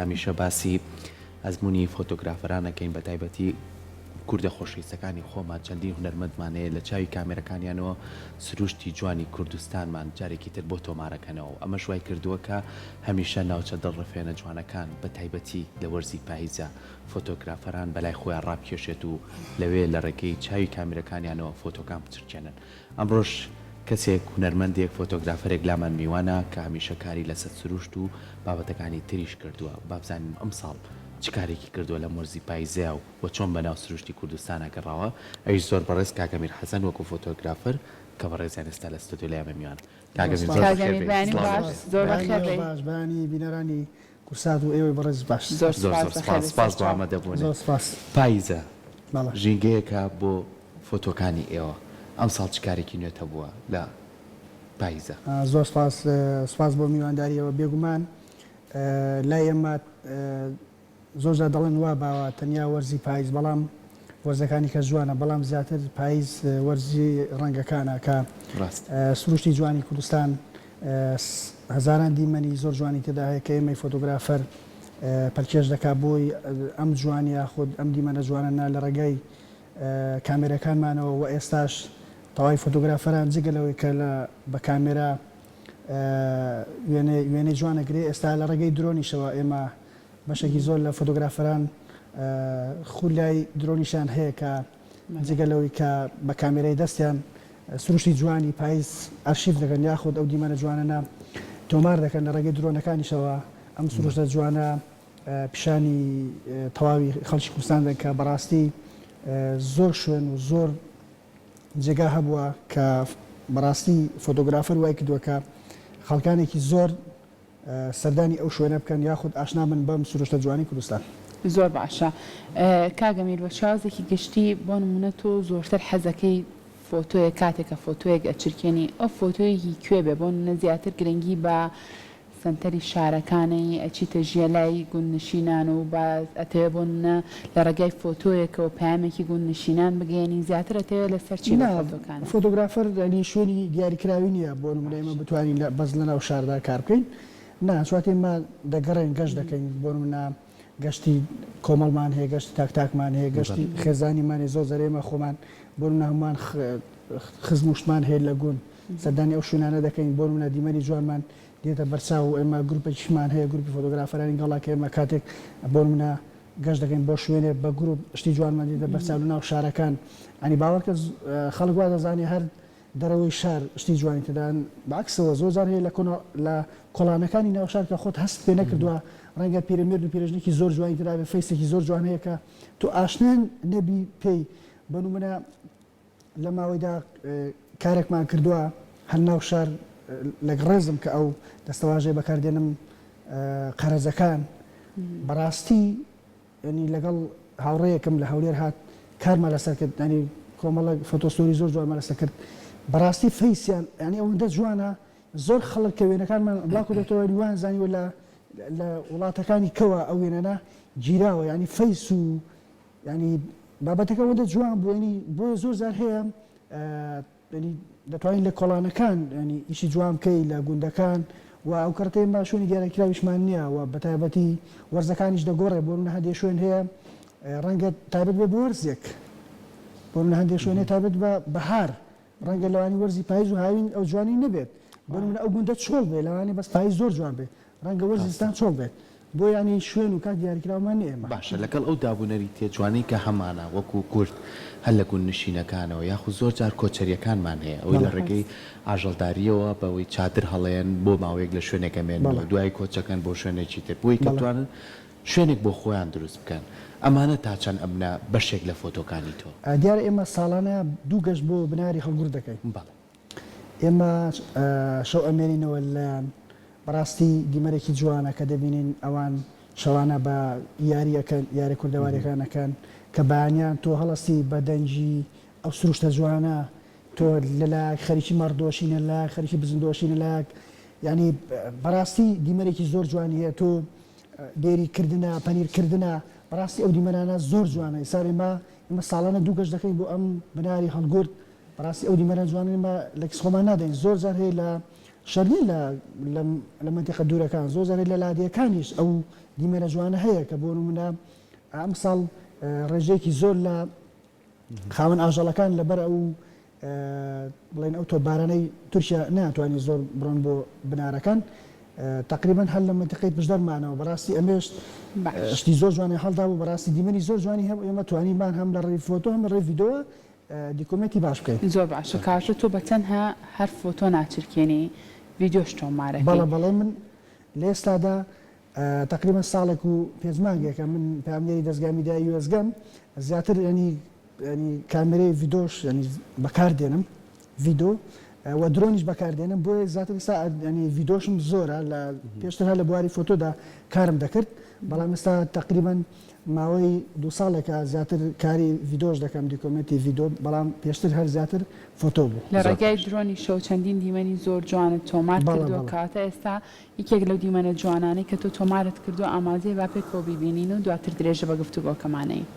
هەمیشە باسی ئەزموونی فۆتۆگرافەران ئەکەین بەتایبەتی کوردە خۆشەویستەکانی خۆمان چەندین هونەرمەندمان هەیە لە چاوی کامێرەکانیانەوە سروشتی جوانی کوردستانمان جارێکی تر بۆ تۆمارەکەنەوە و ئەمەش وای کردووە کە هەمیشە ناوچە دڵڕفێنە جوانەکان بەتایبەتی لە وەرزی پاییزا فۆتۆگرافەران بەلای خۆیان ڕابکێشێت و لەوێ لە ڕێگەی چاوی کامیرەکانیانەوە فۆتۆکان بچرکێنن. ئەمڕۆش کەسێک، هونەرمەندێک، فۆتۆگرافەرێک لامان میوانە کە هەمیشە کاری لەسەر سروشت و بابەتەکانی تریش کردووە. با بزانین ئەمساڵ چ کارێکی کردووە لەم وەرزی پایزەیا و وە چۆن بەناو سروشتی کوردستانا گەڕاوە. ئەویش زۆر بەڕێز کاک ئەمیر حەسەن وەکو فۆتۆگرافەر کە بەڕێزیان ئێستا لە ستۆدیۆ لای ئێمە میوانە. کاک ئەمیر زۆر کاک بەخێر ئەمیر بێی. بەیانی سڵاو لێ باش. بێ. زۆر بەیانی بەخێر باش. بێی. باش بەیانی بینەرانی کورسات و ئێوەی بەڕێز باش. زۆر زۆر سوپاس زۆر بەخێر سوپاس بێی سوپاس بۆ سەرچاو. ئامادەبوونت. زۆر سوپاس. پایزە بەڵێ. ژینگەیەکە بۆ فۆتۆکانی ئێوە ئەمساڵ چ کارێکی نوێت هەبووە لە پایزە؟ زۆر سوپاس سوپاس بۆ میوانداریەوە بێگومان لای ئێمە زۆر جار دەڵێن وا باوە تەنیا وەرزی پایز بەڵام وەرزەکانی کەش جوانە بەڵام زیاتر پایز وەرزی ڕەنگەکانە کە ڕاست. سروشتی جوانی کوردستان هەزاران دیمەنی زۆر جوانی تێدا هەیە کە ئێمەی فۆتۆگرافەر پەلکێش دەکات بۆی ئەم جوانی یاخود ئەم دیمەنە جوانە نا لە ڕێگای کامێرەکانمانەوە وە ئێستاش تەواوی فۆتۆگرافەران جگە لەوەی کە لە بە کامێرا وێنەی وێنەی جوان ئەگرێ ئێستا لە ڕێگەی درۆنیشەوە ئێمە بەشێکی زۆر لە فۆتۆگرافەران خولیای درۆنیشیان هەیە کە جگە لەوەی کە بە کامێرای دەستیان سروشتی جوانی پایز ئەرشیف دەکەن یاخود ئەو دیمەنە جوانەنە تۆمار دەکەن لە ڕێگەی درۆنەکانیشەوە ئەم سروشتە جوانە پیشانی تەواوی خەڵکی کوردستان دەن کە بەڕاستی زۆر شوێن و زۆر جێگا هەبووە کە بەڕاستی فۆتۆگرافەر وای کردووە کە خەڵکانێکی زۆر سەردانی ئەو شوێنە بکەن یاخود ئاشنا بن بەم سروشتە جوانەی کوردستان. زۆر باشە کاک ئەمیر بە شێوازێکی گشتی بۆ نمونە تۆ زۆرتر حەزەکەی فۆتۆیەک کاتێک کە فۆتۆیەک ئەچرکێنی ئەو فۆتۆیە هی کوێ بێ بۆ نمونە زیاتر گرنگی بە سەنتەری شارەکانەی ئەچیتە ژیە لای گوندنشینان و با ئەتەوێ بۆ نمونە لە ڕێگای فۆتۆیەکەوە پەیامێکی گوندنشینان بگەیەنی زیاتر ئەتەوێ لەسەر چی بێ نا فۆتۆکانت؟ فۆتۆگرافەر یانی شوێنی دیاریکراوی نییە بۆ نمونە ئێمە باشە. بتوانین لە بەس لەناو شاردا کار بکەین نا چواتە ئێمە دەگەڕێین گەشت دەکەین بۆ نمونە گەشتی کۆمەڵمان هەیە گەشتی تاک تاکمان هەیە گەشتی خێزانیمان هەیە زۆر جار ئێمە خۆمان بۆ نمونە هەموومان خزم و شتمان هەیە لە گوند سەردانی ئەو شوێنانە دەکەین، بۆ نموونە دیمەنی جوانمان دێتە بەرچاو و ئێمە گروپێکیشمان هەیە، گروپی فۆتۆگرافەرانی گەڵا کە ئێمە کاتێک بۆ نموونە گەشت دەکەین بۆ شوێنێک بە گروپ شتی جوانمان دێتە بەرچاو لەناو شارەکان، یانی باوەڕکە خەڵک وا دەزانێ هەر دەرەوەی شار شتی جوانی تێدان، بە عەکسەوە زۆر جار هەیە لە لە کۆڵانەکانی ناو شار کە خۆت هەستت پێ نەکردووە ڕەنگە پیرەمێرد و پیرەژنێکی زۆر جوانی تێدا بێ، فەیسێکی زۆر جوان هەیە کە تۆ ئاشنا نەبی پێی، بۆ نموونە لەم ماوەیدا کارێکمان کردووە هەر ناو شار لەگ ڕێزم کە ئەو دەستەواژەیە بەکار دێنم قەرەجەکان بەڕاستی ینی لەگەڵ هاوڕێیەکم لە هەولێر هات کارمان لەسەر کرد ینی کۆمەڵێک فۆتۆستۆری زۆر جوانمان لەسەر کرد بەڕاستی فەیسیان ینی ئەوەندە جوانە زۆر خەڵک کە وێنەکانمان بڵاو کردۆتەوە ینی وایان زانیوە لە لە وڵاتەکانی کەوە ئەو وێنانە گیراوە ینی فەیس و یانی بابەتەکە ئەوەندە جوان بوو یانی بۆیە زۆر جار هەیە یانی دەتوانین لە کۆڵانەکان یانی ئیشی جوان بکەی لە گوندەکان و ئەو کەڕەتە ئێمە شوێنی دیاریکراویشمان نییە و بە تایبەتی وەرزەکانیش دەگۆڕێ بۆ نمونە هەندێ شوێن هەیە ڕەنگە تایبەت بێ بە وەرزێک بۆ نمونە هەندێ شوێن هەیە تایبەت بە بەهار ڕەنگە لەوانی وەرزی پایز و هاوین ئەو جوانی نەبێت بۆ نمونە ئەو گوندە چۆڵ بێ لەوانەیە بەس پایز زۆر جوان بێ ڕەنگە وەرزی زستان چۆڵ بێت بۆ یانی شوێن و کات دیاریکراومان نیە ئێمە. باشە لەگەڵ ئەو دابونەریتە جوانەی کە هەمانە وەکو کورد هەر لە گوندنشینەکانەوە یاخود زۆر جار کۆچەریەکانمان هەیە ئەوەی لە بەڵێ. ڕێگەی ئاژەڵداریەوە بەوەی چادر هەڵێن بۆ ماوەیەک لە شوێنێک ئەمێننەوە بەڵێ. دوای کۆچەکەن بۆ شوێنێکی تر بۆی کە بەڵێ. بتوانن شوێنێک بۆ خۆیان دروست بکەن ئەمانە تا چەند ئەبنە بەشێک لە فۆتۆکانی تۆ؟ دیارە ئێمە ساڵانە دوو گەشت بۆ بناری هەڵگورد دەکەین. بەڵێ. ئێمە شەو ئەمێنینەوە لایان بەڕاستی دیمەنێکی جوانە کە دەبینین ئەوان شەوانە بە یاری ئەکەن یاری کوردەواریەکان ئەکەن کە بەیانیان تۆ هەڵەستی بە دەنگی ئەو سروشتە جوانە تۆ لەلایەک خەریکی مەڕ دۆشینە لەلایەک خەریکی بزن دۆشینە لەلایەک یانی بەڕاستی دیمەنێکی زۆر جوانی هەیە تۆ دێری کردنە پەنیر کردنە بەڕاستی ئەو دیمەنانە زۆر جوانە ئیستا ئێمە ئێمە ساڵانە دوو گەشت دەکەین بۆ ئەم بناری هەڵگورد بەڕاستی ئەو دیمەنە جوانە ئێمە لە کیس خۆمان نادەین زۆر جار هەیە لە. شەرت نیە لە لە لە مەنتیقە دوورەکان زۆر جار لە لادێکانیش ئەو دیمەنە جوانە هەیە کە بۆ نمونە ئەمساڵ ڕێژەیەکی زۆر لە خاوەن ئاژەڵەکان لەبەر ئەو بڵێن ئەو تۆپبارانەی تورکیا نەیانتوانی زۆر بڕۆن بۆ بنارەکان تەقریبەن هەر لە مەنتیقەی پشدەر مانەوە بەڕاستی ئەمێش شتی زۆر جوانی هەڵدا بوو بەڕاستی دیمەنی زۆر جوانی هەبوو ئێمە توانیمان هەم لە ڕێی فۆتۆ هەم لە ڕێی ڤیدۆوە دیکۆمێنتی باش بکەین. زۆر باشە کاکە تۆ بە تەنها هەر فۆتۆ ناچرکێنی ڤیدیۆش تۆمارەکەی. بەڵێ بەڵێ من لە ئێستادا تەقریبەن ساڵێک و پێنج مانگێکە من پەیامنێری دەزگای میدیایی وێستگەم زیاتر یانی یانی کامێرەی ڤیدۆش یانی بەکار دێنم ڤیدۆ و درۆنیش بەکار دێنم بۆیە زیاتر ئێستا یانی ڤیدۆشم زۆرە لە پێشتر هەر لە بواری فۆتۆدا کارم دەکرد بەڵام ئێستا تەقریبەن ماوەی دوو ساڵێکە زیاتر کاری ڤیدۆش دەکەم دیکۆمێنتی ڤیدۆ بەڵام پێشتر هەر زیاتر فۆتۆ بوو. لە ڕێگای درۆنیشەوە چەندین دیمەنی زۆر جوانت تۆمار بەڵێ کردووە بەڵێ. کەواتە ئێستا یەکێک لەو دیمەنە جوانانەی کە تۆ تۆمارت کردووە ئامادەیە با پێکەوە بیبینین و دواتر درێژە بە گفتوگۆکەمان ئەین.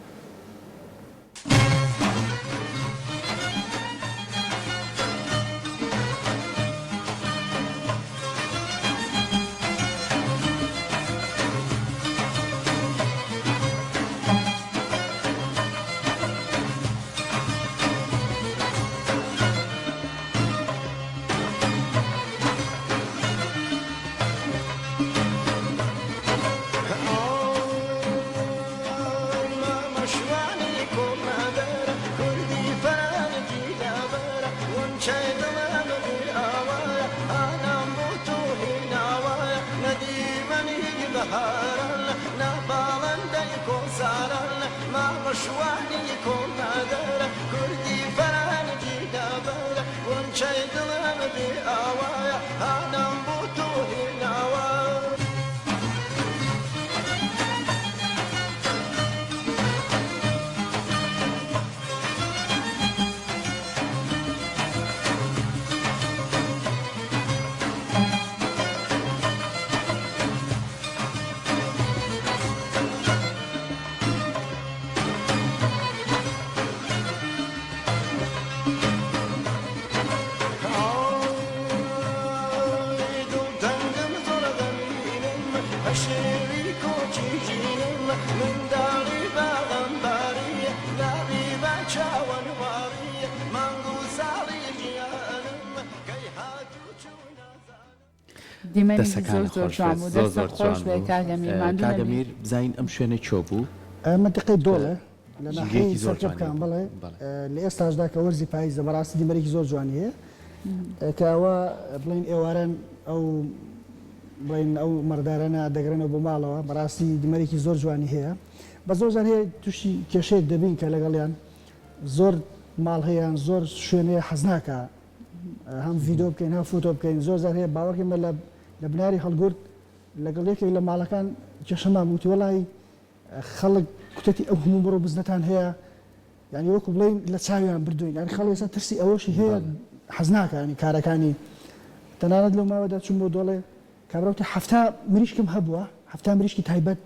دیمەنێکی زۆر دەسەکانت زۆر خۆش جوان بێت بوو زۆر دەستت زۆر خۆش جوان بێ بوو کاک ئەمیر ماندوو کاک نەبی. ئەمیر بزانین ئەم شوێنە کوێ بوو؟ مەنتیقەی دۆڵێ لە ناحیەی ژینگەیەکی زۆر جوانی سەرکەپکان هەبوو بەڵێ بەڵێ. لە ئێستاشدا کە وەرزی پاییزە بەڕاستی دیمەنێکی زۆر جوانی هەیە کە ئەوە بڵێین ئێواران ئەو بڵێین ئەو مەڕدارانە دەگەڕێنەوە بۆ ماڵەوە بەڕاستی دیمەنێکی زۆر جوانی هەیە بە زۆر جار هەیە تووشی کێشەیەک دەبین کە لەگەڵیان زۆر ماڵ هەیە یان زۆر شوێن هەیە حەز ناکا هەم ڤیدۆ بکەین هەم فۆتۆ بکەین زۆر جار هەیە باوەڕکەین بە لە بناری هەڵگورد لەگەڵ یەکێک لە ماڵەکان کێشەمان بوو وتی وەڵی خەڵک کوتەتی ئەو هەموو مەڕ و بزنەتان هەیە یعنی وەکو بڵێین لە چاویان بردوین یعنی خەڵک ئێستا ترسی ئەوەشی هەیە حەز ناکا یعنی کارەکانی تەنانەت لەو ماوەدا چووم بۆ دۆڵێ کابرا وتی 70 مریشکم هەبووە 70 مریشکی تایبەت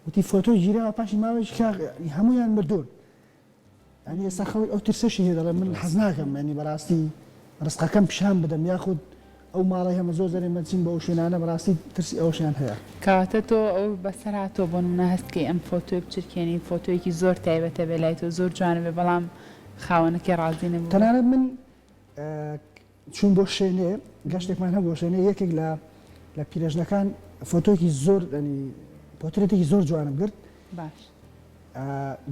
وتی فۆتۆی گیراوە پاشی ماوەیەکی کاک هەموویان مردوون یانی ئێستا خەڵک ئەو ترسەشی هەیە دەڵێ من حەز ناکەم یانی بەڕاستی ڕزقەکەم پیشان بدەم یاخود ئەو ماڵەی هەمە زۆر جارێ مەچین بۆ ئەو شوێنانە بەڕاستی ترسی ئەوەشیان هەیە. کەواتە تۆ ئەو بەسەر هاتووە بۆ نمونە هەست کەی ئەم فۆتۆیە بچرکێنی فۆتۆیەکی زۆر تایبەتە بێ لای تۆ زۆر جوانە بێ بەڵام خاوەنەکەی ڕازی نەبوو بێ. تەنانەت من چووین بۆ شێنێ گەشتێکمان هەبوو بۆ شێنێ یەکێک لە لە پیرەژنەکان فۆتۆیەکی زۆر ینی پۆترێتێکی زۆر جوانم گرت باش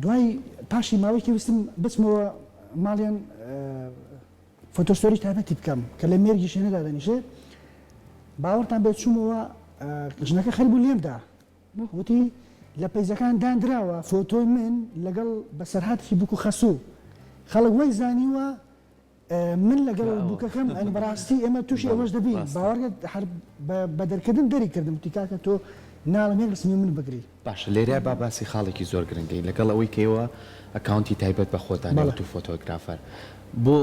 دوای پاشی ماوەیەکی ویستم بچمەوە ماڵیان photo story تایبەتی بکەم کە لە مێرگی شێنەدا دەنیشێ باوەڕتان بێت چوومەوە ژنەکە خەریک بوو لێمدا وتی لە پەیجەکان داندراوە فۆتۆی من لەگەڵ بەسەرهاتێکی بوک و خەسوو خەڵک وای زانیوە من لەگەڵ بوکەکەم ئەنی بەڕاستی ئێمە تووشی ئەوەش دەبین باوەڕکە هەر بە دەرکردن دەری کردم وتی کاکە تۆ ناڵێم یەک ڕسمی من بگری. باشە لێرە با باسی خاڵێکی زۆر گرنگەین لەگەڵ ئەوەی کە ئێوە account ی تایبەت بە خۆتان هەیە وتو photographer بۆ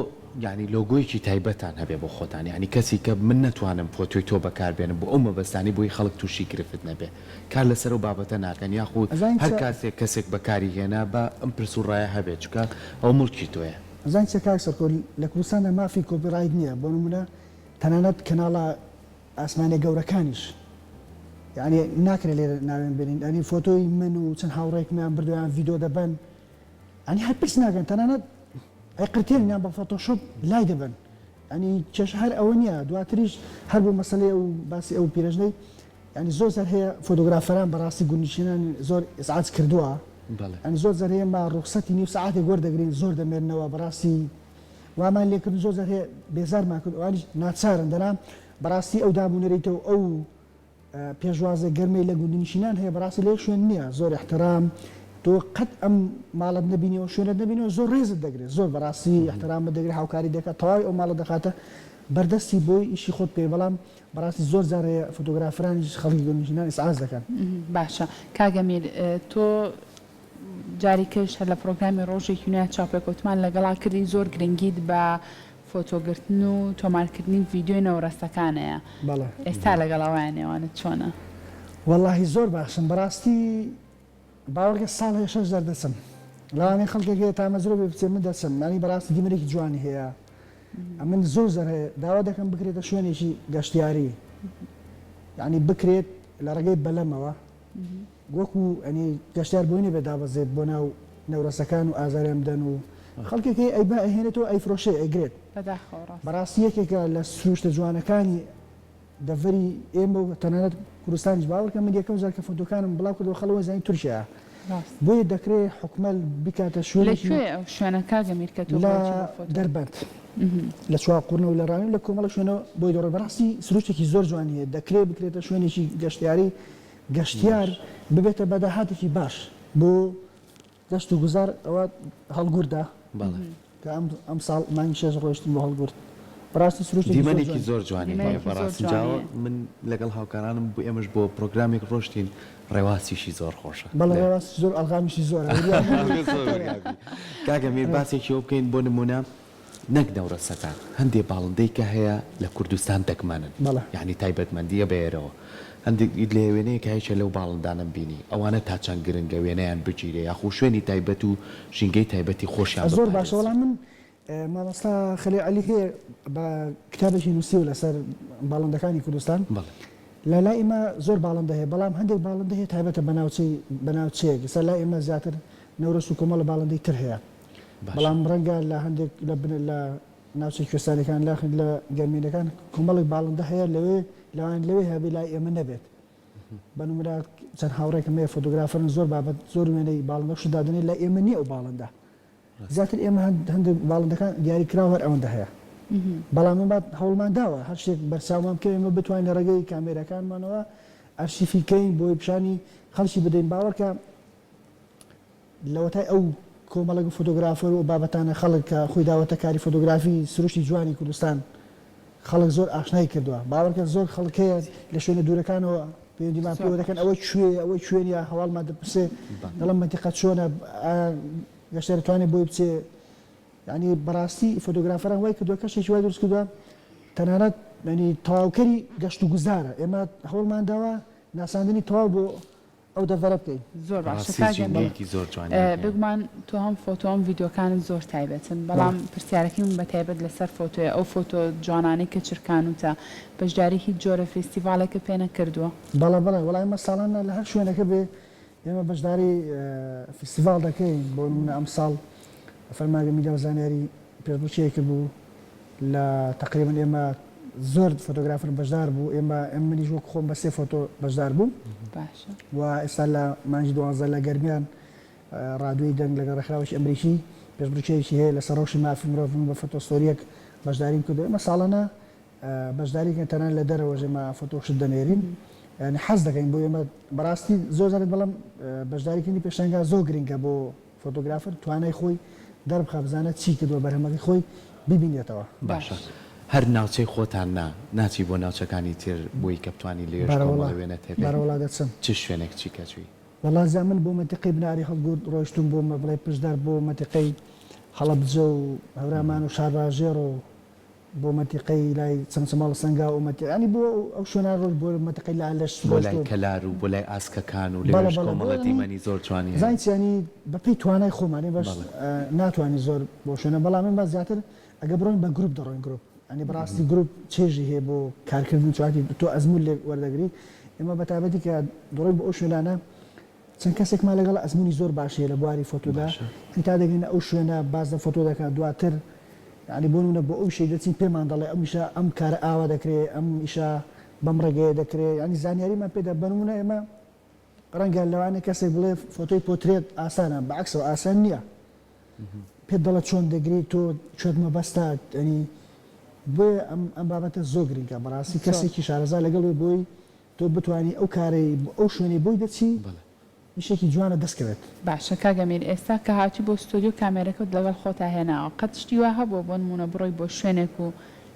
یانی لۆگۆیەکی تایبەتان هەبێ بۆ خۆتان یانی کەسی کە من نەتوانم فۆتۆی تۆ بەکار بێنم بۆ ئەو مەبەستانەی بۆی خەڵک توشی گرفت نەبێ کار لەسەر ئەو بابەتە ناکەن یاخود ئەزانی هەر چە. کاتێک کەسێک بەکاری هێنا با ئەم پرس و ڕایە هەبێ چونکە ئەوە موڵکی تۆیە. ئەزانی چیە کاک سەرکۆ لە کوردستاندا مافی copyright نیە بۆ نمونە تەنانەت کەناڵە. ئاسمانیە گەورەکانیش یانی ناکرێت لێرە ناوێن بێنین یانی فۆتۆی من و چەند هاوڕێکمیان بردووە یان ڤیدۆ دەبەن یانی هەر پرس ناکەن تەنانەت ئەیقرتێنن یان بە فۆتۆشۆپ لای دەبەن یانی کێشە هەر ئەوە نییە دواتریش هەر بۆ مەسەلەی ئەو باسی ئەو پیرەژنەی یانی زۆر جار هەیە فۆتۆگرافەران بەڕاستی گوندنشینان زۆر ئیزعاج کردووە یانی زۆر جار هەیە ئێمە ڕوخسەتی نیو سەعاتێک وەردەگرین زۆر دەمێننەوە بەڕاستی وامان لێکردن زۆر جار هەیە بێزارمان کرد ئەوانیش ناچارن دەنا بەڕاستی ئەو داب و نەریتە و ئەو پێشوازە گەرمەی لە گوندنشینان هەیە بەڕاستی لە یەک شوێن نییە زۆر ئیحترام تۆ قەت ئەم ماڵەت نەبینیەوە شوێنت نەبینەوە زۆر ڕێزت دەگرێت زۆر بەڕاستی ئیحترامت دەگرێت هاوکاری دەکات تەواوی ئەو ماڵە دەخاتە بەردەستی بۆی ئیشی خۆت بکەی بەڵام بەڕاستی زۆر جار هەیە فۆتۆگرافەرانیش خەڵکی گوندنشینان ئیزعاج دەکەن. باشە کاک ئەمیر تۆ جارێکیش هەر لە پڕۆگرامی ڕۆژێکی نوێ چاوپێکەوتمان لەگەڵا کردی زۆر گرنگیت بە فۆتۆگرتن و تۆمارکردنی ڤیدیۆی نەورەسەکانەیە بەڵێ. ئێستا لەگەڵ ئەوەیان نێوانت چۆنە؟ وەڵاهی زۆر باشم بەڕاستی باوەڕکە ساڵ هەیە شەش جار دەچم لەوانەیە خەڵکێک هەیە تامەزرۆ بێ بچێ من دەچم یانی بەڕاستی دیمەنێکی جوانی هەیە ئەمن زۆر جار هەیە داوا دەکەم بکرێتە شوێنێکی گەشتیاری یانی بکرێت لە ڕێگەی بەلەمەوە وەکو یانی گەشتیار بۆی نەبێت دابەزێت بۆ ناو نەورەسەکان و ئازاریان بدەن و خەڵکێک هەیە ئەیبا ئەیهێنێتەوە ئەیفرۆشێ ئەیگرێت بەداخەوە ڕاستە. بەڕاستی یەکێکە لە سروشتە جوانەکانی دەڤەری ئێمە و تەنانەت کوردستانیش باوەڕکە من یەکەم جار کە فۆتۆکانم بڵاو کردەوە خەڵک وایزانی تورکیایە ڕاستە. بۆیە دەکرێ حکومەت بیکاتە لە شوێنێکی کوێیە ئەو شوێنە کاک ئەمیر کە تۆ لە بۆچی بۆ فۆتۆ؟ دەربەند لە چوارقوڕنە و لە ڕانیە و لە کۆمەڵێک شوێنەوە بۆی دەڕۆی بەڕاستی سروشتێکی زۆر جوانی هەیە دەکرێ بکرێتە شوێنێکی گەشتیاری گەشتیار ببێتە بە داهاتێکی باش بۆ گەشت و گوزار ئەوە هەڵگوردە بەڵێ. کە ئەم ئەمساڵ مانگی شەش ڕۆیشتم بۆ هەڵگورد بەڕاستی سروشتێکی زۆر دیمەنێکی جوانی. زۆر جوانی هەیە دیمەنێکی زۆر بەڕاستی جوانی جاوە هەیە. من لەگەڵ هاوکارانم بوو ئێمەش بۆ پرۆگرامێک ڕۆشتین ڕێواسیشی زۆر خۆشە بەڵێ لێ. ڕێواسیش زۆر ئەلغامیشی زۆرە وریا بی. زۆر وریا بی. کاک ئەمیر باسێکی ئەوە بکەین بۆ نموونە نەک نەورەسەکان، هەندێ باڵندەی کە هەیە لە کوردستان دەگمەنن، بەڵێ. یانی تایبەتمەندییە بە ئێرەوە. هەندێک لێ وێنەیەک هەیە لەو باڵندانەم بینی، ئەوانە تا چەند گرنگە وێنەیان بگیرێ یاخو شوێنی تایبەت و ژینگەی تایبەتی خۆشیان زۆر باشە بپارێزرێ؟ وەڵا من مامۆستا خەلیل عەلی هەیە بە کتابێکی نووسیوە لەسەر باڵندەکانی کوردستان. بەڵێ. لە لای ئێمە زۆر باڵندە هەیە بەڵام هەندێک باڵندە هەیە تایبەتە بە ناوچەی بە ناوچەیەک ئێستا لای ئێمە زیاتر نەورەس و کۆمەڵە باڵندەی تر هەیە. باشە. بەڵام ڕەنگە لە هەندێک لە بنە لە ناوچە کوێستانیەکان لە لە گەرمێنەکان کۆمەڵێک باڵندە هەیە لەوێ لەوان لەوێ هەبێ لای ئێمە نەبێت بە نمونە چەند هاوڕێکم هەیە فۆتۆگرافەرن زۆر بابەت زۆر وێنەی باڵندە شت دادەنێ لای ئێمە نییە ئەو باڵندە زیاتر ئێمە هەندێک باڵندەکان دیاری کراوە هەر ئەوەندە هەیە بەڵام ئێمە هەوڵمان داوە هەر شتێک بەرچاومان بکەوێ ئێمە بتوانین لە ڕێگەی کامێراکانمانەوە ئەرشیفی کەین بۆی پیشانی خەڵکی بدەین باوەڕکە لەوەتای ئەو کۆمەڵێک فۆتۆگرافەر و بابەتانە خەڵک کە خۆی داوەتە کاری فۆتۆگرافی سروشتی جوانی کوردستان خەڵک زۆر ئاشنای کردوە باوەڕکە زۆر خەڵک هەیە لە شوێنە دوورەکانەوە پەیوەندیمان پێوە دەکەن ئەوە کوێیە ئەوە کوێ نیە هەواڵمان دەپرسێ دەڵێم مەنتیقە چۆنە ئایا گەشتیار دەتوانێت بۆی بچێ یانی بەڕاستی فۆتۆگرافەران وای کردوە کەشێکی وای دروست کردوە تەنانەت یانی تەواوکەری گەشت و گوزارە ئێمە هەوڵمان داوە ناساندنی تەواو بۆ ئەو دەڤەرە بکەین. زۆر باشە بەڕاستی کاک ئەمیر ژینگەیەکی زۆر جوانی هەیە. بێگومان تۆ هەم فۆتۆ هەم ڤیدیۆکانت زۆر تایبەتن بەڵام پرسیارەکەی من بەتایبەت لەسەر فۆتۆیە ئەو فۆتۆ جوانانەی کە چرکانوتە بەشداری هیچ جۆرە فێستیڤاڵێکت پێ نەکردووە؟ بەڵێ بەڵێ وەڵا ئێمە ساڵانە لە هەر شوێنەکە بێ ئێمە بەشداری فیستیڤاڵ دەکەین بۆ نمونە ئەمساڵ فەرمانگە میدیا و زانیاری پێشبڕکێی کردبوو لە تەقریبەن ئێمە زۆر فۆتۆگرافەر بەشدار بوو ئێمە منیش وەک خۆم بە سێ فۆتۆ بەشدار بووم باشە و ئێستا لە مانگی دوانزە لە گەرمیان ڕادیۆی دەنگ لەگەڵ ڕێکخراوێکی ئەمریکی پێشبڕکێیەکی هەیە لەسەر ڕەوشی مافی مرۆڤ من بە فۆتۆ ستۆرییەک بەشداریم کردووە ئێمە ساڵانە بەشداری کەین تەنانەت لە دەرەوەش ئێمە فۆتۆ شت دەنێرین یانی حەز دەکەین بۆ ئێمە بەڕاستی زۆر جارێک بەڵام بەشداریکردنی پێشانگا زۆر گرنگە بۆ فۆتۆگرافەر توانای خۆی دەربخا بزانێت چی کردووە بەرهەمەکەی خۆی ببینێتەوە. باشە هەر ناوچەی خۆتان نا ناچی بۆ ناوچەکانی تر بۆی کە بتوانی لەوێش بەرەوەڵا کۆمەڵە وێنەت هەبێ بەرەوەڵا دەچم. چ شوێنێک چی کە چوی؟ وەڵا جا من بۆ مەنتیقەی بناری هەڵگورد ڕۆیشتوم بۆ مەبڵێ پشدەر بۆ مەنتیقەی هەڵەبجە و هەورامان و شارباژێڕ و بۆ مەنتیقەی لای چەمچەماڵ و سەنگاو و مەنتیقە یانی بۆ ئەو شوێنانە ڕۆیشت بۆ مەنتیقەی لالش بۆ لای ڕۆیشتووم. کەلار و بۆ لای ئاسکەکان و بەڵێ لەوێش بەڵێ بۆ کۆمەڵە یانی دیمەنی زۆر جوانی هەیە. زانی چی یانی بە پێی توانای خۆمان ئێمەش بەڵێ. ناتوانین زۆر بۆ شوێنە بەڵام ئێمە زیاتر ئەگەر بڕۆین بە گروپ دەڕۆین گروپ. یانی بەڕاستی گروپ چێژی هەیە بۆ کارکردن چواتی تۆ ئەزموون لێ وەردەگری ئێمە بە تایبەتی کە دەڕۆین بۆ ئەو شوێنانە چەند کەسێکمان لەگەڵ ئەزموونی زۆر باش هەیە لە بواری فۆتۆدا باشە. یانی تا دەگەینە ئەو شوێنە باس لە فۆتۆ دەکات دواتر یانی بۆ نموونە بۆ ئەو ئیشەی دەچین پێمان دەڵێ ئەم ئیشە ئەم کارە ئاوا دەکرێ ئەم ئیشە بەم ڕێگەیە دەکرێ یانی زانیاریمان پێدا بە نموونە ئێمە ڕەنگە لەوانەیە کەسێک بڵێ فۆتۆی پۆترێت ئاسانە بەعەکسەوە ئاسان نییە پێت دەڵێ چۆن دەگری تۆ کوێت مەبەستە یانی بۆیە ئەم ئەم بابەتە زۆر گرنگە بەڕاستی زۆر. کەسێکی شارەزا لەگەڵ بێ بۆی تۆ بتوانی ئەو کارەی بۆ ئەو شوێنەی بۆی دەچی بەڵێ. ئیشێکی جوانە دەست کەوێت. باشە کاک ئەمیر ئێستا کە هاتوی بۆ ستۆدیۆ کامێرەکەت لەگەڵ خۆتا هێناوە قەت شتی وا هەبووە بۆ نموونە بڕۆی بۆ شوێنێک و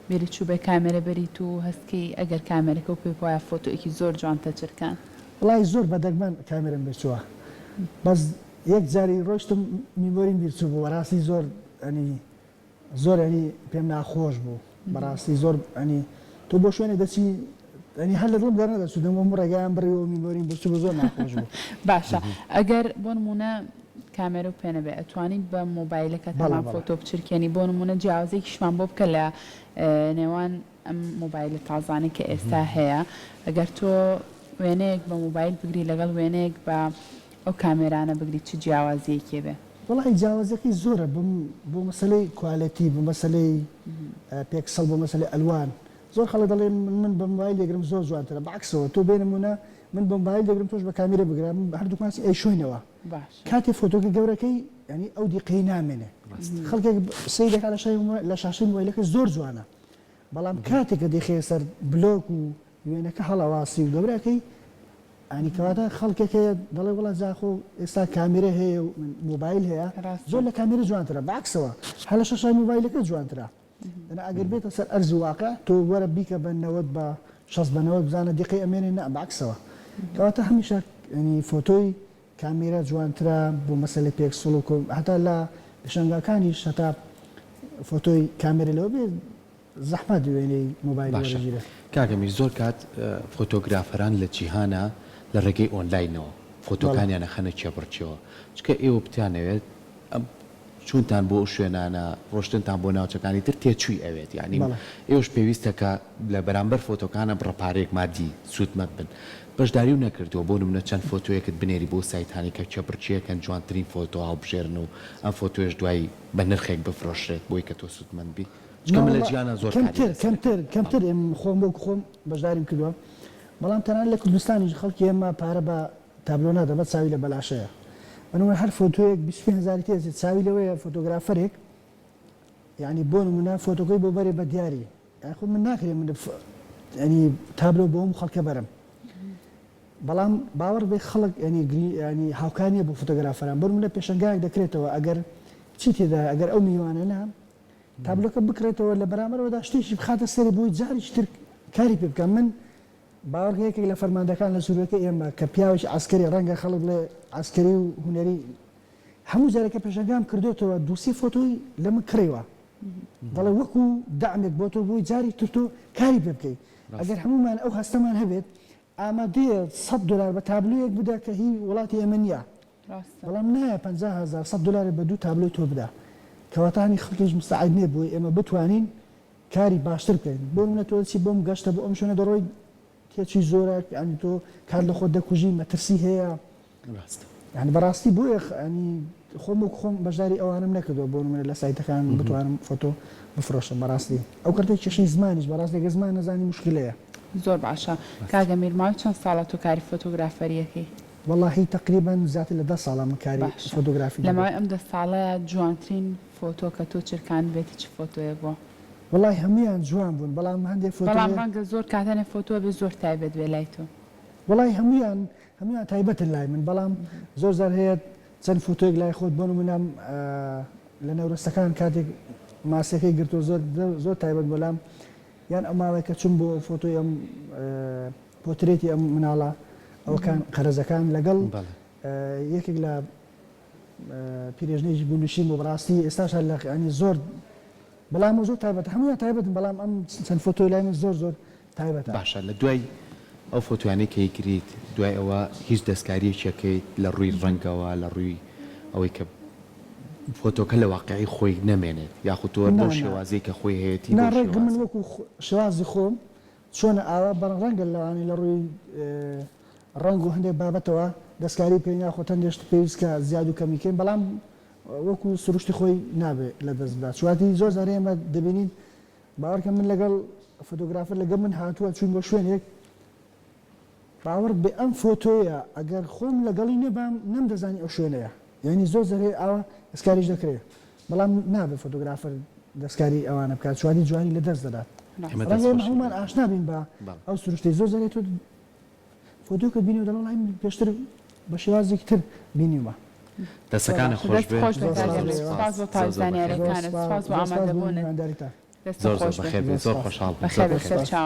بیرت چووبێ کامێرە بەریت و هەست کەی ئەگەر کامێرەکەو پێ بوایە فۆتۆیەکی زۆر جوان تەچرکان؟ وەڵاهی زۆر بە دەگمەن کامێرەم بیر چووە بەس یەک جاری ڕۆیشتم میمۆریم بیر چووبوو بەڕاستی زۆر یانی زۆر یانی پێم ناخۆش بوو بەڕاستی زۆر ینی تۆ بۆ شوێنێک دەچی ینی هەر لە دڵم دەرنەدەچوو دەم وەم ڕێگایان بڕیوە و میمۆریم بچوو زۆر ناخۆش بوو. باشە ئەگەر بۆ نموونە کامێرە و پێ نەبێ ئەتوانیت بە مۆبایلەکەت بەڵێ هەمان بەڵێ. فۆتۆ بچرکێنی بۆ نموونە جیاوازیەکیشمان بۆ بکە لە نێوان ئەم مۆبایلە تازانەی کە ئێستا هەیە ئەگەر تۆ وێنەیەک بە مۆبایل بگری لەگەڵ وێنەیەک بە ئەو کامێرانە بگری چ جیاوازیەکی ئەبێ؟ وەڵاهی جیاوازیەکەی زۆرە بۆ بۆ مەسەلەی quality بۆ مەسەلەی pixel بۆ مەسەلەی ئەلوان زۆر خەڵک دەڵێ من بە مۆبایل دەگرم زۆر جوانترە بە عەکسەوە تۆ بێ نمونە من بە مۆبایل دەگرم تۆش بە کامیرە بگرە هەردووکمان ئەیشۆینەوە باشە. کاتێ فۆتۆکە گەورەکەی یانی ئەو دیقەی نامێنێ خەڵکێک سەیر دەکات لە شای لە شاشەی مۆبایلەکە زۆر جوانە بەڵام کاتێک کە دەیخەیە سەر بلۆک و وێنەکە هەڵەواسی و گەورەکەی ئانی کەواتە خەڵکێک هەیە دەڵێ وڵا جاخۆ ئێستا کامیرە هەیە و مۆبایل هەیە زۆر لە کامیرە جوانترە بەعکسەوە هەر لە شاشای مۆبایلەکە جوانترە دەنا ئەگەر بێتە سەر ئەرزی واقع تۆ وەرە بیکە بە 90 بە 60 بە 90 بزانە دیقەی ئەمێنێ نا بەعکسەوە کەواتە هەمیشە ینی فۆتۆی کامیرا جوانترە بۆ مەسەلەی پێکسڵ و هەتا لە پێشانگاکانیش هەتا فۆتۆی کامێرە لەوە بێ زەحمەت وێنەی مۆبایل باشە وەرەگیرێ. کاک ئەمیر زۆر کات فۆتۆگرافەران لە جیهانا لە ڕێگەی ئۆنلاینەوە بەڵێ. فۆتۆکانیان ئەخەنە کێبڕکێوە چونکە ئێوە بتانەوێت ئەم چوونتان بۆ ئەو شوێنانە ڕۆشتنتان بۆ ناوچەکانی تر تێچووی ئەوێت یانی بەڵێ. ئێوەش پێویستە کە لە بەرامبەر فۆتۆکانە بڕە پارەیەک مادی سوودمەند بن بەشداریو نەکردووە بۆ نمونە چەند فۆتۆیەکت بنێری بۆ سایتانی کە کێبڕکێیەکەن جوانترین فۆتۆ هەڵبژێرن و ئەم فۆتۆیەش دوایی بە نرخێک بفرۆشرێت بۆی کە تۆ سوودمەند بی چونکە من لە ناوەڵا جیهانا زۆر کاری کەمتر لەسەر کەمتر ئەکەم کەمتر بەڵێ. ئێم خۆم وەکو خۆم بەشداریم کردووە بەڵام تەنانەت لە کوردستانیش خەڵکی ئێمە پارە بە تابلۆ نادا بەس چاوی لە بەلاشەیە بە نمونە هەر فۆتۆیەک 25 هەزاری تێ چاوی لەوەیە فۆتۆگرافەرێک یعنی بۆ نمونە فۆتۆکەی بۆ بەرێ بە دیاری یعنی خۆ من ناکرێ من یعنی تابلۆ بۆ هەموو خەڵکە بەرم بەڵام باوەڕ بێ خەڵک یعنی گری یعنی هاوکار نییە بۆ فۆتۆگرافەران بۆ نمونە پێشەنگایەک دەکرێتەوە ئەگەر چی تێدایە ئەگەر ئەو میوانە تابلۆکە بکڕێتەوە لە بەرامبەرەوەدا شتێکی بخاتە سەری بۆی جارێکی تر کاری پێ بکا من باوەڕکە یەکێک لە فەرماندەکان لە سوروەکەی ئێمە کە پیاوێکی عەسکەری ڕەنگە خەڵک بڵێ عەسکەری و هونەری هەموو جارێک کە پێشەنگام کردۆتەوە دووسێ فۆتۆی لە من کڕیوە دەڵێ وەکو دەعمێک بۆ تۆ بۆی جاری تر تۆ کاری پێ بکەی ئەگەر هەموومان ئەو هەستەمان هەبێت ئامادەیە سەد دۆلار بە تابلۆیەک بدا کە هی وڵاتی ئێمە نییە ڕاستە. بەڵام نایە 50 هەزار سەد دۆلارێک بە دوو تابلۆی تۆ بدا کەواتە هەنی خەڵکیش مستعد نییە بۆی ئێمە بتوانین کاری باشتر بکەین بۆ نمونە تۆ دەچی بۆم گەشتە بۆ ئەم شوێنە دەڕۆی تێچووی زۆرە یانی تۆ کار لە خۆت دەکوژی مەترسی هەیە ڕاستە. یانی بەڕاستی بۆیە ینی خۆم وەک خۆم بەشداری ئەوانەم نەکردووە بۆ نمونە لە سایتەکان بتوانم فۆتۆ بفرۆشم بەڕاستی ئەو کاتەی کێشەی زمانیش بەڕاستی گەر زمان نەزانی موشکیلەیە. زۆر باشە کاک ئەمیر ماوەی چەند ساڵە تۆ کاری فۆتۆگرافەری ئەکەی؟ وەڵاهی تەقریبەن زیاتر لە دە ساڵە من کاری باشە فۆتۆگرافی لە دەکەم. ماوەی ئەم دە ساڵەیا جوانترین فۆتۆ کە تۆ چرکاندبێتی چ فۆتۆیەک بووە؟ وەڵاهی هەموویان جوان بوون بەڵام هەندێ فۆتۆ بەڵام هەیە. ڕەنگە زۆر کات هەنێ فۆتۆ هەبێ زۆر تایبەت بێ لای تۆ. وەڵاهی هەموویان هەموویان تایبەتن لای من بەڵام زۆر جار هەیە چەند فۆتۆیەک لای خۆت بۆ نمونە لە نەورەسەکان کاتێک ماسیەکەی گرتووە زۆر زۆر تایبەت بۆ لام یان ئەو ماوەیە کە چووم بۆ فۆتۆی ئەم پۆترێتی ئەم مناڵە ئەوەکان قەرەزەکان لەگەڵ یەکێک لە پیرێژنێکی گوندنشین بوو بەڕاستی ئێستاش هەر لە ینی زۆر بەڵام زۆر تایبەتە هەموویان تایبەتن بەڵام ئەم چەند فۆتۆی لای من زۆر زۆر تایبەتە. باشە لە دوای ئەو فۆتۆیانەی کە ئەیگریت دوای ئەوە هیچ دەستکاریەکی ئەکەیت لە ڕووی ڕەنگەوە لە ڕووی ئەوەی کە. فۆتۆکە لە واقیعی خۆی نەمێنێت یاخود تۆ هەر نا بەو نا شێوازەی کە خۆی هەیەتی نا بەو ڕێک من شێوازە. وەکو شێوازی خۆم چۆنە ئاوا بەڵام ڕەنگە لەوانەیە لە ڕووی ڕەنگ و هەندێک بابەتەوە دەستکاری بکەین یاخود هەندێک شت پێویست کە زیاد و کەمی کەین بەڵام وەکو سروشتی خۆی نابێ لە دەست بدات چواتری زۆر جار ئێمە دەبینین باوەڕکە من لەگەڵ فۆتۆگرافەر لەگەڵ من هاتووە چوین بۆ شوێنێک باوەڕت بێ ئەم فۆتۆیە ئەگەر خۆم لەگەڵی نەبام نەمدەزانی ئەو شوێنەیە یانی زۆر جار هەیە ئاوا دەستکاریش دەکرێ بەڵام نابێ فۆتۆگرافەر دەستکاری ئەوانە بکات چواری جوانی لە دەست دەدات ئێمە ڕەنگە ئێمە دەستخۆشی هەموومان لێ دەکەین. ئاشنا بین بە بەڵێ. ئەو سروشتەی زۆر جار هەیە تۆ فۆتۆکەت بینیوە دەڵێ وەڵای من پێشتر بە شێوازێکی تر بینیومە. دەستەکانت زۆر خۆش دەست بێ خۆش بێ زۆر کاک زۆر سپاس زۆر ئەمیر بۆ ئێوە. سپاس سپاس بۆ زۆر تاو زۆر بەخێر زانیاریەکانت زۆر سپاس سپاس بۆ زۆر سپاس بۆ ئامادەبوونت میوانداریتان. دەستت زۆر زۆر خۆش بێ بەخێر بێی زۆر زۆر سپاس. خۆشحاڵ بووم بەخێر زۆر بێ بەخێر بێی. سەرچاوان.